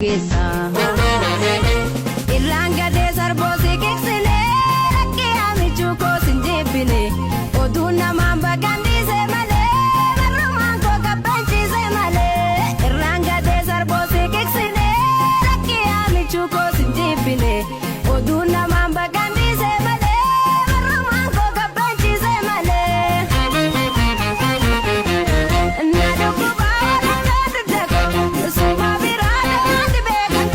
Geessa. Irraan gadee sarboosii kiqsinee rakkee amichuu koosin jibbine oduun namaan bakkandiise malee barrumaan koo kabbachiise malee irraan gadee sarboosii kiqsinee rakkee amichuu koosin jibbine oduun namaan bakkandiise malee barrumaan koo kabbachiise malee. Na dhukkubaa walakkaa dugda suma biraa daandii beekan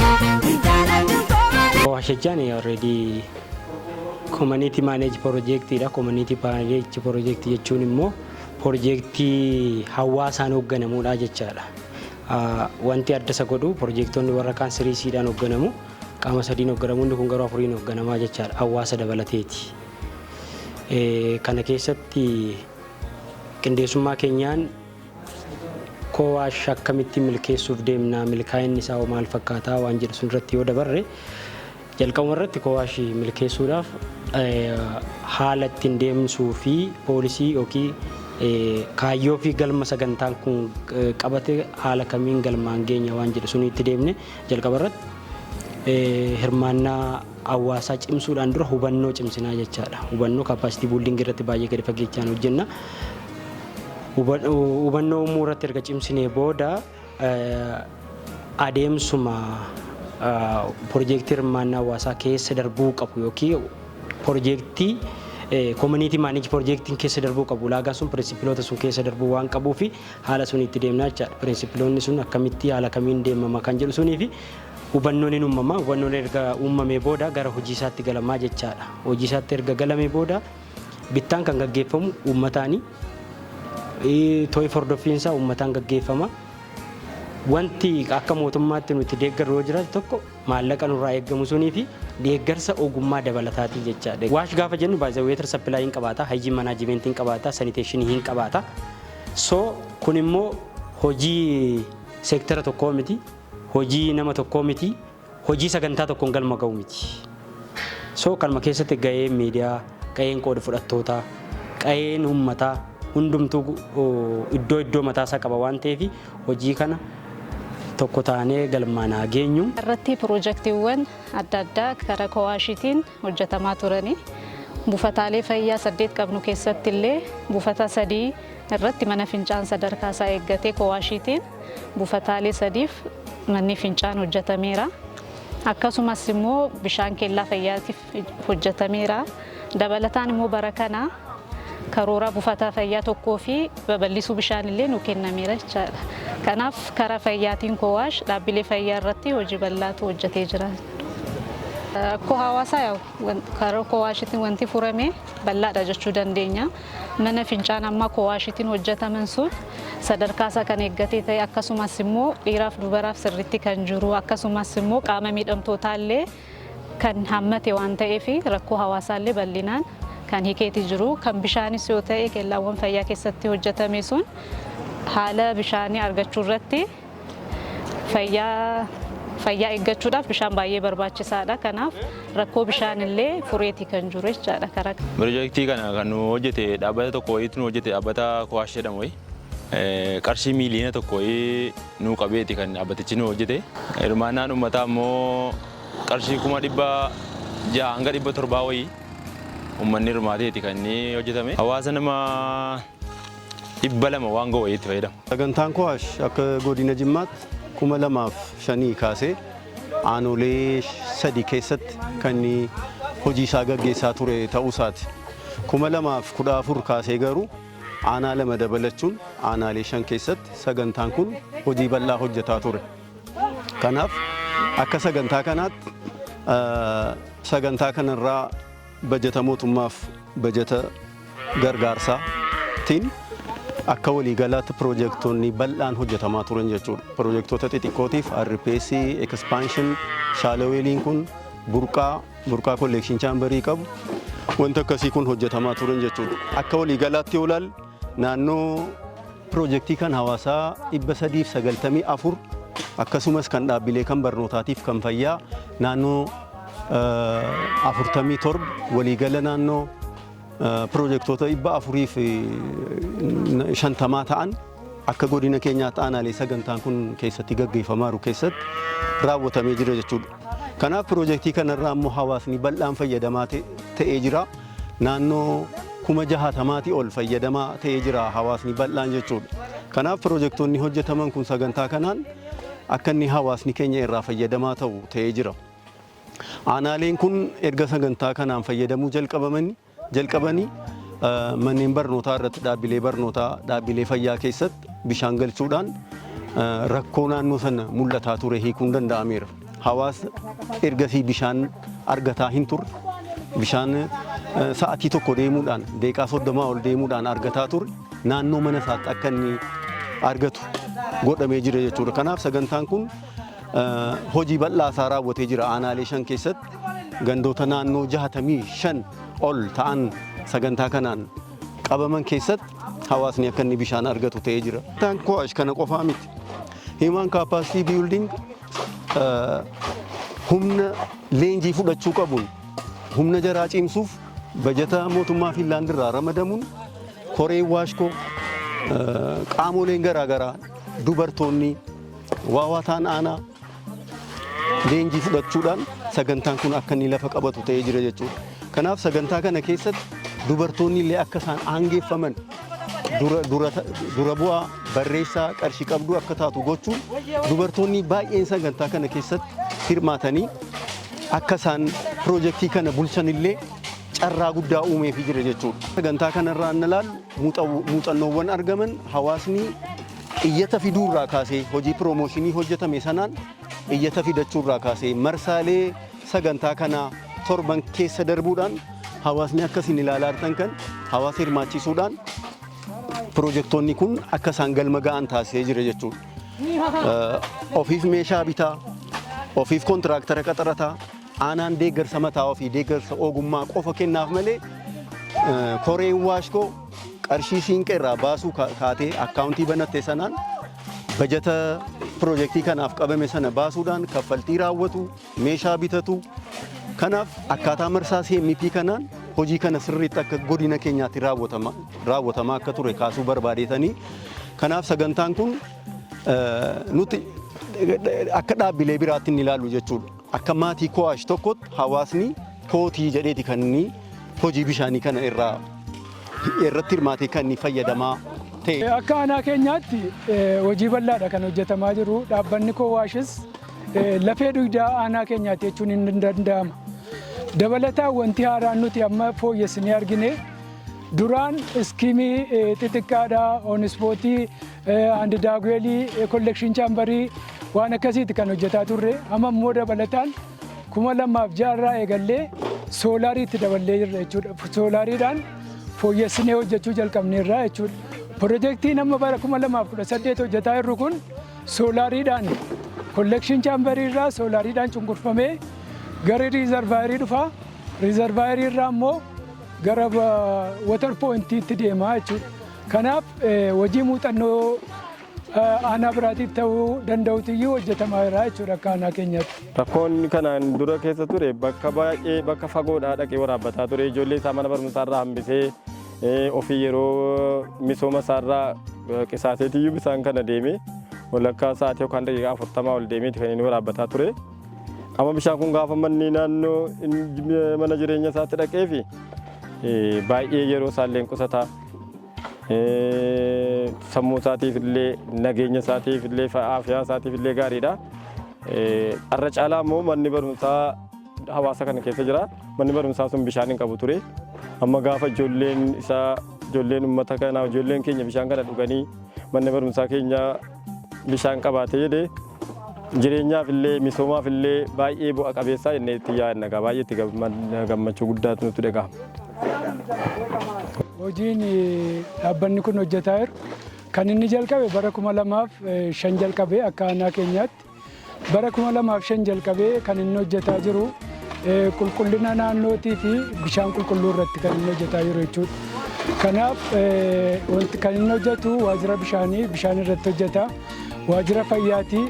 jaalachuun koo malee. COWASH jechaan already community managed projectiidha. Community managed project jechuun immoo projektii hawaasaan hoogganamuudha jechaadha. Wanti adda isa godhu, projektoonni warra kaan three C'dhaan hoogganamu. Qaama sadiin hoogganamu, inni kun garuu afuriin hoogganamaa jechaadha. Hawaasa dabalateeti. Kana keessatti qindeessummaa keenyaan COWASH akkamitti milkeessuuf deemna, milkaa'inni isaa hoo maal fakkaataa waan jedhu sun irratti yoo dabarre, jalqabuma irratti COWASH milkeessuudhaaf haala ittiin deemsuu fi policy yookiin kaayyoo fi galma sagantaan kun qabate haala kamiin galmaan geenya waan jedhu sun itti deemne, jalqaba irratti hirmaannaa hawaasaa cimsuudhaan dura hubannoo cimsinaa jechaadha. Hubannoo capacity building irratti baay'ee gadi fageechaan hojjenna. Hubannoo uumuu irratti erga cimsinee booda, adeemsuma piroojeektii hirmaannaa hawaasaa keessa darbuu qabu yookiin piroojeektii community managed piroojeektiin keessa darbuu qabu, ulaagaa sun, principleoota sun keessa darbuu waan qabuu fi haala sun itti deemnaa jechaadha. Principleoonni sun akkamitti, haala kamiin deemama kan jedhu sunii fi hubannoon hin uumama. Hubannoon erga uumamee booda gara hojii isaatti galamaa jechaadha. Hojii isaatti erga galamee booda bittaan kan gaggeeffamu uummataani. Tooyi hordoffiinsaa uummataan gaggeeffama. Wanti akka mootummaatti nuti deeggarru yoo jiraate, tokko maallaqa nurraa eeggamu sunii fi deeggarsa ogummaa dabalataatii jechaadha. WASH gaafa jennu baay'ee water supply hin qabaata, hygiene managementii hin qabaata, sanitationii hin qabaata. So kun immoo hojii seektara tokkoo miti, hojii nama tokkoo miti, hojii sagantaa tokkoon galma ga'u miti. So kanuma keessatti gaheen miidiyaa, gaheen qooda fudhattootaa, gaheen uummataa hundumtuu iddoo iddoo mataasaa qaba waan ta'eef, hojii kana tokko taanee galmaan haa geenyu. Irratti piroojeektiiwwan adda addaa karaa COWASHiitiin hojjetamaa turani. Buufataalee fayyaa saddeet qabnu keessatti illee buufata sadii irratti mana fincaan sadarkaa isaa eeggatee COWASHiitiin buufataalee sadiif manni fincaan hojjetameera. Akkasumas immoo bishaan kellaa fayyaatiif hojjetameera. Dabalataan immoo bara kana karoora buufata fayyaa tokkoo fi babal'isuu bishaan illee nu kennameera jechaadha. Kanaaf karaa fayyaatiin COWASH dhaabbilee fayyaa irratti hojii bal'aatu hojjetee jira. Rakkoo hawaasaa karaa COWASHiitiin wanti furame bal'aadha jechuu dandeenya. Mana fincaan amma COWASHiitiin hojjetaman sun sadarkaa isaa kan eeggatee ta'e, akkasumas immoo dhiiraaf dubaraaf sirriitti kan jiru, akkasumas immoo qaama miidhamtootaa illee kan hammate waan ta'eef, rakkoo hawaasaa illee bal'inaan kan hiikeeti jiru. Kan bishaanis yoo ta'e, kellaawwan fayyaa keessatti hojjetame sun haala bishaanii argachuu irratti, fayyaa eeggachuudhaaf bishaan baay'ee barbaachisaadha. Kanaaf rakkoo bishaan illee fureeti kan jiru jechaadha karaa. Piroojeektii kana kan nu hojjete dhaabbata tokko wayiitu nu hojjete, dhaabbata COWASH jedhamu wayi. Qarshii 1 miiliyoona wayii nu qabeeti kan dhaabbatichi nu hojjete. Hirmaannaan uummataa immoo qarshii 600,000 hanga 700,000 wayii uummanni hirmaateeti kan inni hojjetame. Hawaasa nama 200 waan ga'u wayiitti fayyadamu. Sagantaan COWASH akka godina Jimmaatti 2005 kaasee aanolee sadi keessatti kan hojii isaa gaggeessaa ture ta'uu isaati. 2014 kaasee garuu aanaa lama dabalachuun aanaalee shan keessatti sagantaan kun hojii bal'aa hojjetaa ture. Kanaaf akka sagantaa kanaatti sagantaa kanarraa bajata mootummaaf bajata gargaarsaatiin akka waliigalaatti piroojeektoonni bal'aan hojjetamaa turan jechuudha. Piroojeektoota xixiqqootiif RPS, expansion, shallow welliin kun, burqaa collection chamberii qabu, wanta akkasii kun hojjetamaa turan jechuudha. Akka waliigalaatti yoo ilaalle, naannoo piroojeektii kan hawaasaa 394, akkasumas kan dhaabbilee kan barnootaatiif kan fayyaa naannoo 47, waliigala naannoo piroojeektoota 450 ta'an. Akka godina keenyaatti aanaalee sagantaan kun keessatti gaggeeffamaa jiru keessatti raawwatamee jira jechuudha. Kanaaf piroojeektii kanarraa immoo hawaasni bal'aan fayyadamaa ta'ee jira. Naannoo 60,000-tii ol fayyadamaa ta'ee jira hawaasni bal'aan jechuudha. Kanaaf piroojeektoonni hojjetaman kun sagantaa kanaan akka inni hawaasni keenya irraa fayyadamaa ta'u ta'ee jira. Aanaaleen kun erga sagantaa kanaan fayyadamuu jalqabanii manneen barnootaa irratti, dhaabbilee barnootaa, dhaabbilee fayyaa keessatti bishaan galchuudhaan rakkoo naannoo sana mul'ataa ture hiikuun danda'ameera. Hawaasa ergasii bishaan argataa hin turre, bishaan sa'atii 1 deemuudhaan, daqiiqaa 30 ol deemuudhaan argataa ture, naannoo mana isaatti akka inni argatu godhamee jira jechuudha. Kanaaf sagantaan kun hojii bal'aa isaa raawwatee jira. Aanaalee shan keessatti gandoota naannoo 65 ol ta'an sagantaa kanaan qabaman keessatti hawaasni akka inni bishaan argatu ta'ee jira. Sagantaan COASH kana qofaa miti. Human capacity building, humna leenjii fudhachuu qabuun humna jaraa cimsuuf bajata mootummaa Fiinlaand irraa ramadamuun koreen WASHCO, qaamoleen garaagaraa, dubartoonni waawaataan aanaa leenjii fudhachuudhaan sagantaan kun akka inni lafa qabatu ta'ee jira jechuudha. Kanaaf sagantaa kana keessatti dubartoonni illee akka isaan aangeeffaman, dura bu'aa, barreessaa, qarshii qabduu akka taatu gochuun dubartoonni baay'een sagantaa kana keessatti hirmaatanii akka isaan piroojeektii kana bulchan illee carraa guddaa uumeefii jira jechuudha. Sagantaa kanarraa inni ilaallu, muuxannoowwan argaman, hawaasni iyyata fiduurraa kaasee, hojii promotion hojjetame sanaan iyyata fidachuurraa kaasee, marsaalee sagantaa kanaa torban keessa darbuudhaan hawaasni akkasiin ilaalaa jirtan kan hawaasa hirmaachisuudhaan piroojeektoonni kun akka isaan galma ga'an taasisee jira jechuudha. Ofiif meeshaa bitaa, ofiif kontiraaktaraa qaxarataa, aanaan deeggarsa mataa ofii, deeggarsa ogummaa qofa kennaaf malee koreen WASHCO qarshii siinqee irraa baasuu kaatee akkaawuntii banatte sanaan bajata piroojeektii kanaaf qabame sana baasuudhaan kaffaltii raawwatu, meeshaa bitatu. Kanaaf akkaataa marsaa CMP kanaan hojii kana sirriitti akka godina keenyaatti raawwatamaa akka ture kaasuu barbaadeetanii. Kanaaf sagantaan kun nuti akka dhaabbilee biraatti hin ilaallu jechuudha. Akka maatii COASH tokkotti hawaasni kootii jedheeti kan inni hojii bishaanii kana irratti hirmaatee kan inni fayyadamaa ta'e. Akka aanaa keenyaatti hojii bal'aadha kan hojjetamaa jiru. Dhaabbanni COASHis lafee dugdaa aanaa keenyaatti jechuun hin danda'ama. Dabalataan wanti haaraan nuti amma fooyyessinee argine, duraan scheme xixiqqaadha, on spot, hand dug well, collection chamber waan akkasiiti kan hojjetaa turre. Amma immoo dabalataan 2006rraa eegallee soolariitti daballee jirra jechuudha. Soolariidhaan fooyyessinee hojjechuu jalqabneerra jechuudha. Pirojektiin amma bara 2018 hojjetaa jirru kun soolariidhaan collection chamberiirraa soolariidhaan cunqurfamee gara reservoirii dhufa. Reservoiriirraa immoo gara water pointiitti deema jechuudha. Kanaaf hojii muuxannoo aanaa biraatiif ta'uu danda'utu hojjetamaa jira jechuudha akka aanaa keenyaatti. Rakkoon kanaan dura keessa ture, bakka baay'ee bakka fagoodhaa dhaqee waraabbataa ture. Ijoollee isaa mana barumsaa irraa hambisee, ofii yeroo misooma isaarraa qisaaseetiyyuu bisaan kana deemee walakkaa sa'aatii yookaan daqiiqaa 40 ol deemeeti kan inni waraabbataa ture. Amma bishaan kun gaafa manni naannoo mana jireenya isaatti dhaqee fi baay'ee yeroo isaallee qusataa. Sammuu isaatiif illee, nageenya isaatiif illee, aafiyaa isaatiif illee gaariidha. Irra caalaa immoo manni barumsaa hawaasa kana keessa jira. Manni barumsaa sun bishaan hin qabu ture. Amma gaafa ijoolleen isaa, ijoolleen uummata kanaa, ijoolleen keenya bishaan kana dhuganii manni barumsaa keenya bishaan qabaate jedhee, jireenyaaf illee misoomaaf illee baay'ee bu'a qabeessaa jennee itti yaadna. Baay'ee itti gammachuu guddaatu nutti dhagahama. Hojiin dhaabbanni kun hojjetaa jiru kan inni jalqabe bara 2005 jalqabe akka aanaa keenyaatti. Bara 2005 jalqabee kan inni hojjetaa jiru qulqullina naannootii fi bishaan qulqulluu irratti kan inni hojjetaa jiru jechuudha. Kanaaf wanti kan inni hojjetu waajjira bishaanii bishaan irratti hojjeta. Waajjira fayyaatii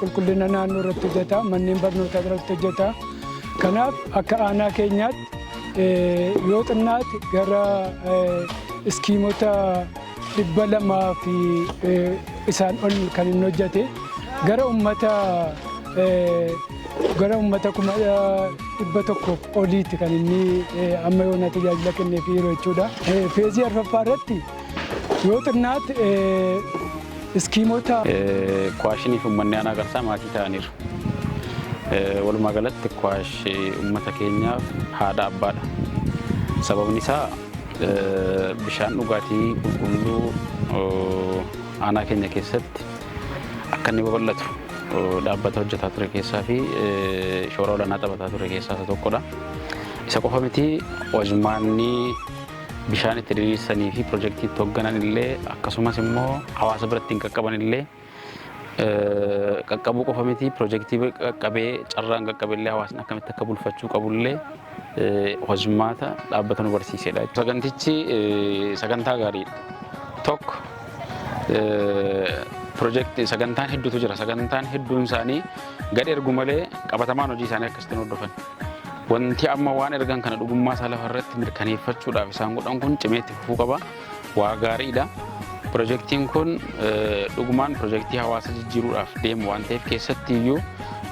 qulqullina naannoo irratti hojjeta. Manneen barnootaa irratti hojjeta. Kanaaf akka aanaa keenyaatti yoo xinnaate gara schemeota 200 fi isaan ol kan inni hojjete gara uummata 100,000 oliitti kan inni amma yoona tajaajila kenneefii jiru jechuudha. Feezii arfaffaa irratti yoo xinnaatti iskiimota. Kowaashiniif uummanni aanaa Qarsaa maatii ta'aniiru. Walumaa galatti Kowaash uummata keenyaaf haadha abbaadha. Sababni isaa bishaan dhugaatii qulqulluu aanaa keenya keessatti akka inni babal'atu dhaabbata hojjetaa ture keessaa fi shoora olaanaa taphataa ture keessaa isa tokkodha. Isa qofa miti, hojmaanni bishaan itti diriirsanii fi pirojektii itti hoogganan illee, akkasumas immoo hawaasa biratti hin qaqqaban illee, qaqqabuu qofa miti, pirojektii qaqqabee carraan qaqqabe illee hawaasni akkamitti akka bulfachuu qabullee hojmaata dhaabbata nu barsiisedha. Sagantichi sagantaa gaariidha. Tokko, pirojektii sagantaan hedduutu jira. Sagantaan hedduun isaanii gad ergu malee qabatamaan hojii isaanii akkasitti hordofan. Wanti amma waan ergan kana dhugummaa isaa lafarratti mirkaneeffachuudhaaf isaan godhan kun cimee itti fufuu qaba. Waa gaariidha. Pirojektiin kun dhugumaan pirojektii hawaasa jijjiiruudhaaf deemu waan ta'eef, keessatti iyyuu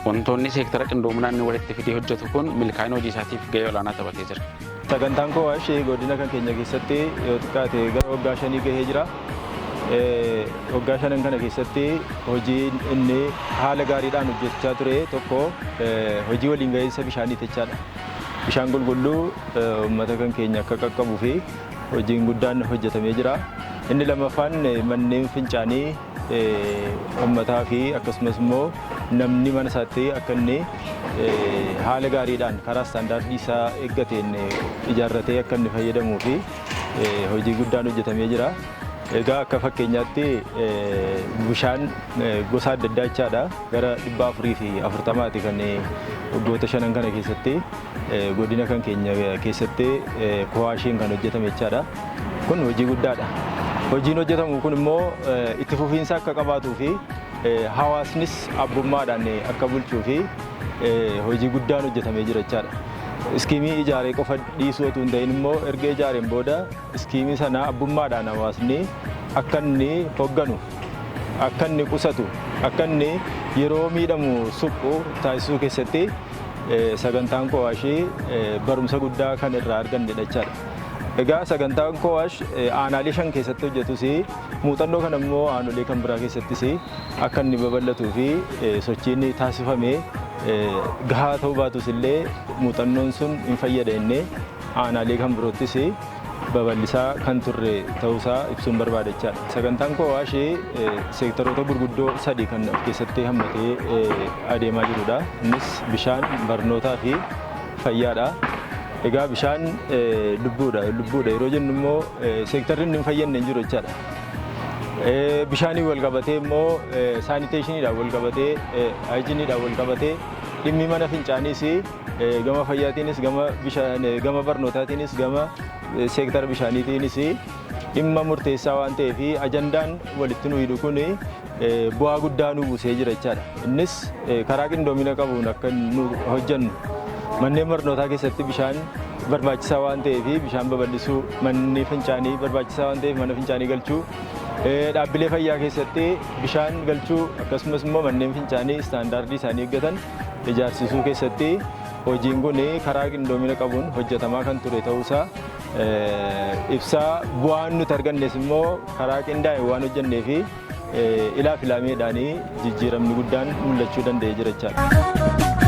wantoonni seektara qindoominaan inni walitti fidee hojjetu kun milkaa'ina hojii isaatiif gahee olaanaa taphatee jira. Sagantaan Kowaash godina kan keenya keessatti yoo xiqqaate gara waggaa 5 gahee jira. Waggaa shanan kana keessatti hojii inni haala gaariidhaan hojjechaa ture tokko hojii waliin gahiinsa bishaanii jechaadha. Bishaan qulqulluu uummata kan keenya akka qaqqabuu fi hojiin guddaan hojjetamee jira. Inni lammaffaan manneen fincaanii uummataa fi akkasumas immoo namni mana isaatti akka inni haala gaariidhaan karaa istaandaardii isaa eeggateen ijaarratee akka inni fayyadamuu fi hojii guddaan hojjetamee jira. Egaa akka fakkeenyaatti bishaan gosa adda addaa jechaadha, gara 440ti kan waggoota shanan kana keessatti godina kan keenya keessatti Kowaashiin kan hojjetame jechaadha. Kun hojii guddaadha. Hojiin hojjetamu kun immoo itti fufiinsa akka qabaatuu fi hawaasnis abbummaadhaan akka bulchuu fi hojii guddaan hojjetamee jira jechaadha. Iskiimii ijaaree qofa dhiisuu otoo hin ta'in immoo erga ijaareen booda iskiimii sana abbummaadhaan hawaasni akka inni hogganu, akka inni qusatu, akka inni yeroo miidhamu suphu taasisuu keessatti sagantaan Kowaashii barumsa guddaa kan irraa argannedha jechaadha. Egaa sagantaan Kowaash aanaalee shan keessatti hojjetus, muuxannoo kana immoo aanolee kan biraa keessattis akka inni babal'atuu fi sochiin taasifame gahaa ta'uu baatus illee muuxannoon sun hin fayyada jennee aanaalee kan biroottis babal'isaa kan turre ta'uusaa ibsuun barbaada jechaadha. Sagantaan Kowaash seektaroota gurguddoo sadi kan of keessatti hammatee adeemaa jirudha. Innis bishaan, barnootaa fi fayyaadha. Egaa bishaan lubbuudha. Lubbuudha yeroo jennu immoo seektarri inni hin fayyadne hin jiru jechaadha. Bishaaniin wal qabatee immoo saaniteeshiniidhaan wal qabatee, haayijiniidhaan wal qabatee, dhimmi mana fincaaniis gama fayyaatiinis, gama bishaan, gama barnootaatiinis, gama seektara bishaaniitiinis dhimma murteessaa waan ta'eef ajandaan walitti nu hidhu kun bu'aa guddaa nu buusee jira jechaadha. Innis karaa qindoomina qabuun akka nu hojjennu, manneen barnootaa keessatti bishaan barbaachisaa waan ta'eef bishaan babal'isuu, manni fincaanii barbaachisaa waan ta'eef mana fincaanii galchuu, dhaabbilee fayyaa keessatti bishaan galchuu, akkasumas immoo manneen fincaanii istaandaardii isaanii eeggatan ijaarsisuu keessatti hojiin kun karaa qindoomina qabuun hojjetamaa kan ture ta'uusaa ibsaa, bu'aan nuti argannes immoo karaa qindaa'e waan hojjennee fi ilaa filaameedhaan jijjiiramni guddaan mul'achuu danda'ee jira jechaadha.